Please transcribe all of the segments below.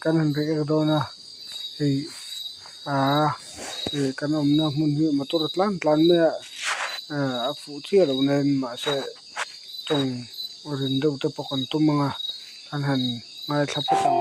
kan han react dawn a hei aaa ih kan awmna hmun hi motor a tlan tlan mai a ah a fuh chiah loh nen mahse tawng rin deuh te pawh kan tum ang a kan han ngaithla phawt ang.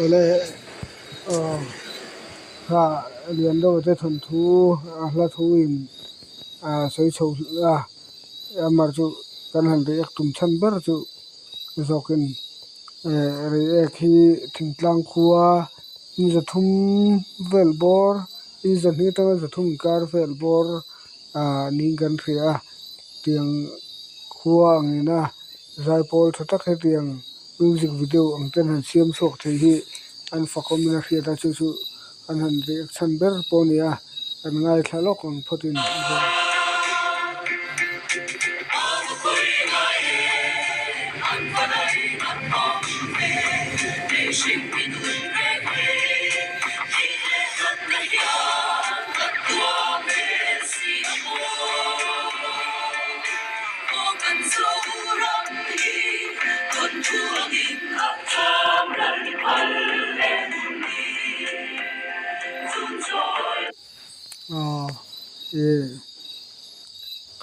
Awle aw kha lian deuh te thawnthu a hla thu in a sawi chho a amah chu kan han react tum chhan ber chu zawkin eh react hi thingtlang khua in zathum vel bawr in zahnih atanga zathum inkar vel bawr ah niin kan hria a tiang khua ang ina zaipawl tha tak hetiang music video ang ten han siam chhuak thei hi an fakawm in a hriat a chu chu an han react chhan ber pawh a ni a kan ngaithla lawk ang phawt in. Aw ih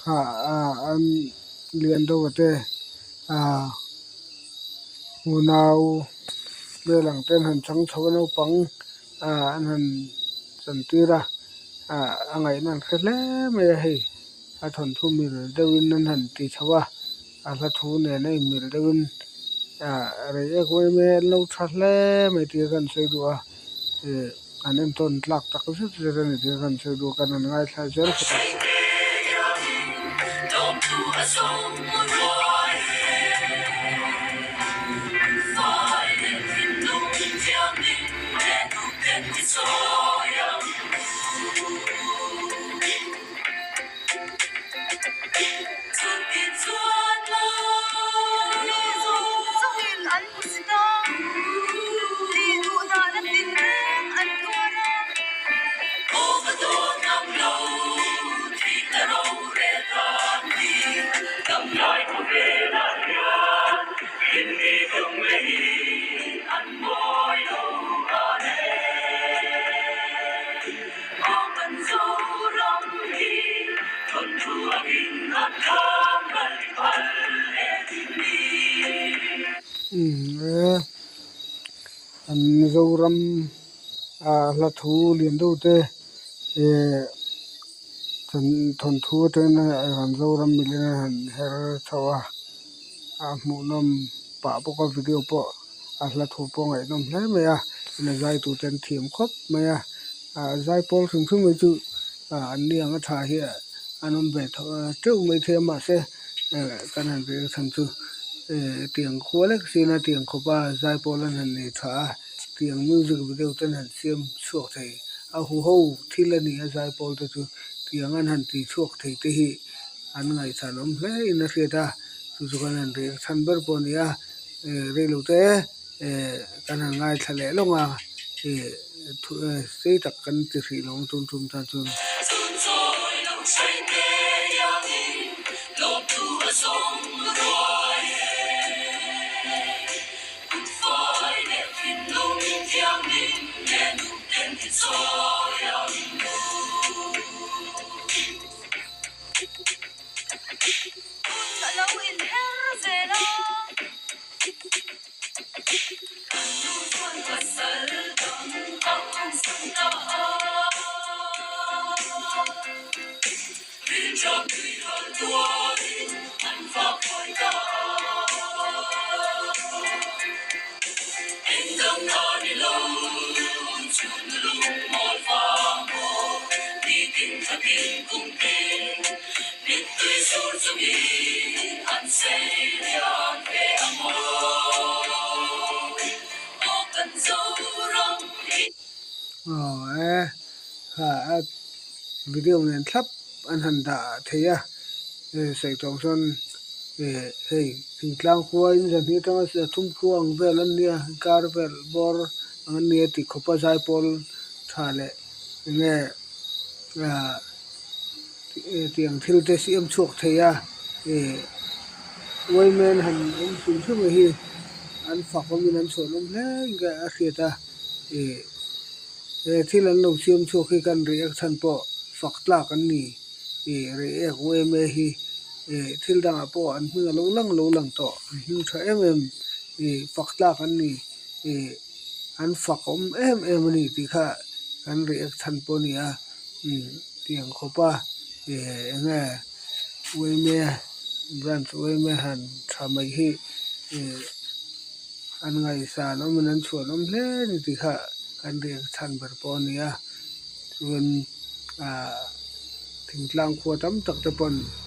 kha ah an lian deuh a te ah unau vel ang te an han chang chho a naupang ah an han chantir a ah a ngaihna an hre hle mai a hei a thawnthu mil deuhin an han ti chho a a hla thu nen a inmil deuhin ah rei ek mai mai an lo tha hle mai tih kha kan sawi duh a ih an entawn tlak tak zet zet a ni tih kha kan sawi duh a kan han ngaithla zel phawt ang. An Mizoram ah hla thu lian deuh te eh thawnthu atangin an Zoram milin a han her chho a a hmuhnawm pah bawk a video pawh a hla thu pawh a ngaihnawm hle mai a a zai tur te an thiam khawp mai a ah zai pawl hrim hrim mai chu ah an ni ang a tha hi an awm ve teuh mai thei a mahse eh kan han rel chhan chu eh tiang khua lek sin a tiang khawp a zai pawl an han nei tha a tiang music video te an han siam chhuak thei a huho thil a ni a zai pawl te chu tiang an han ti chhuak thei te hi an ngaihsan awm hle in a hriat a chu chu kan han rel chhan ber pawh a ni a. Eh reilo te eh kan han ngaithla leh lawng a ih thu eh sei tak kan ti hrih lo ang tun tum tan chuan. Aw e kha a video nen thlap an han dah thei a sawi tawng chuan eh hei thingtlang khua in zahnih atanga thum khua ang vel an nia kar vel bawr ang an nia tih khawpa zaipawl tha leh enge ah tiang thil te siam chhuak thei a ih uaimen han awm hrim hrim hi an fak awmin an chhuah nawm hle in ka a hriat a ih he thil an lo siam chhuak hi kan react chhan pawh fak tlak an ni ih react uaime hi ih thil dangah pawh an hming a lo lang lo lang tawh an hming tha em em ih fak tlak an ni ih an fak awm em em a ni tih kha kan react chhan pawh a ni a umm tiang khawp a ih eng nge uaime branch uaime han tha mai hi ih an ngaihsan awmin an chhuan awm hle a ni tih kha kan react chhan ber pawh a ni a chuan ah thingtlang khua tam tak te pawn.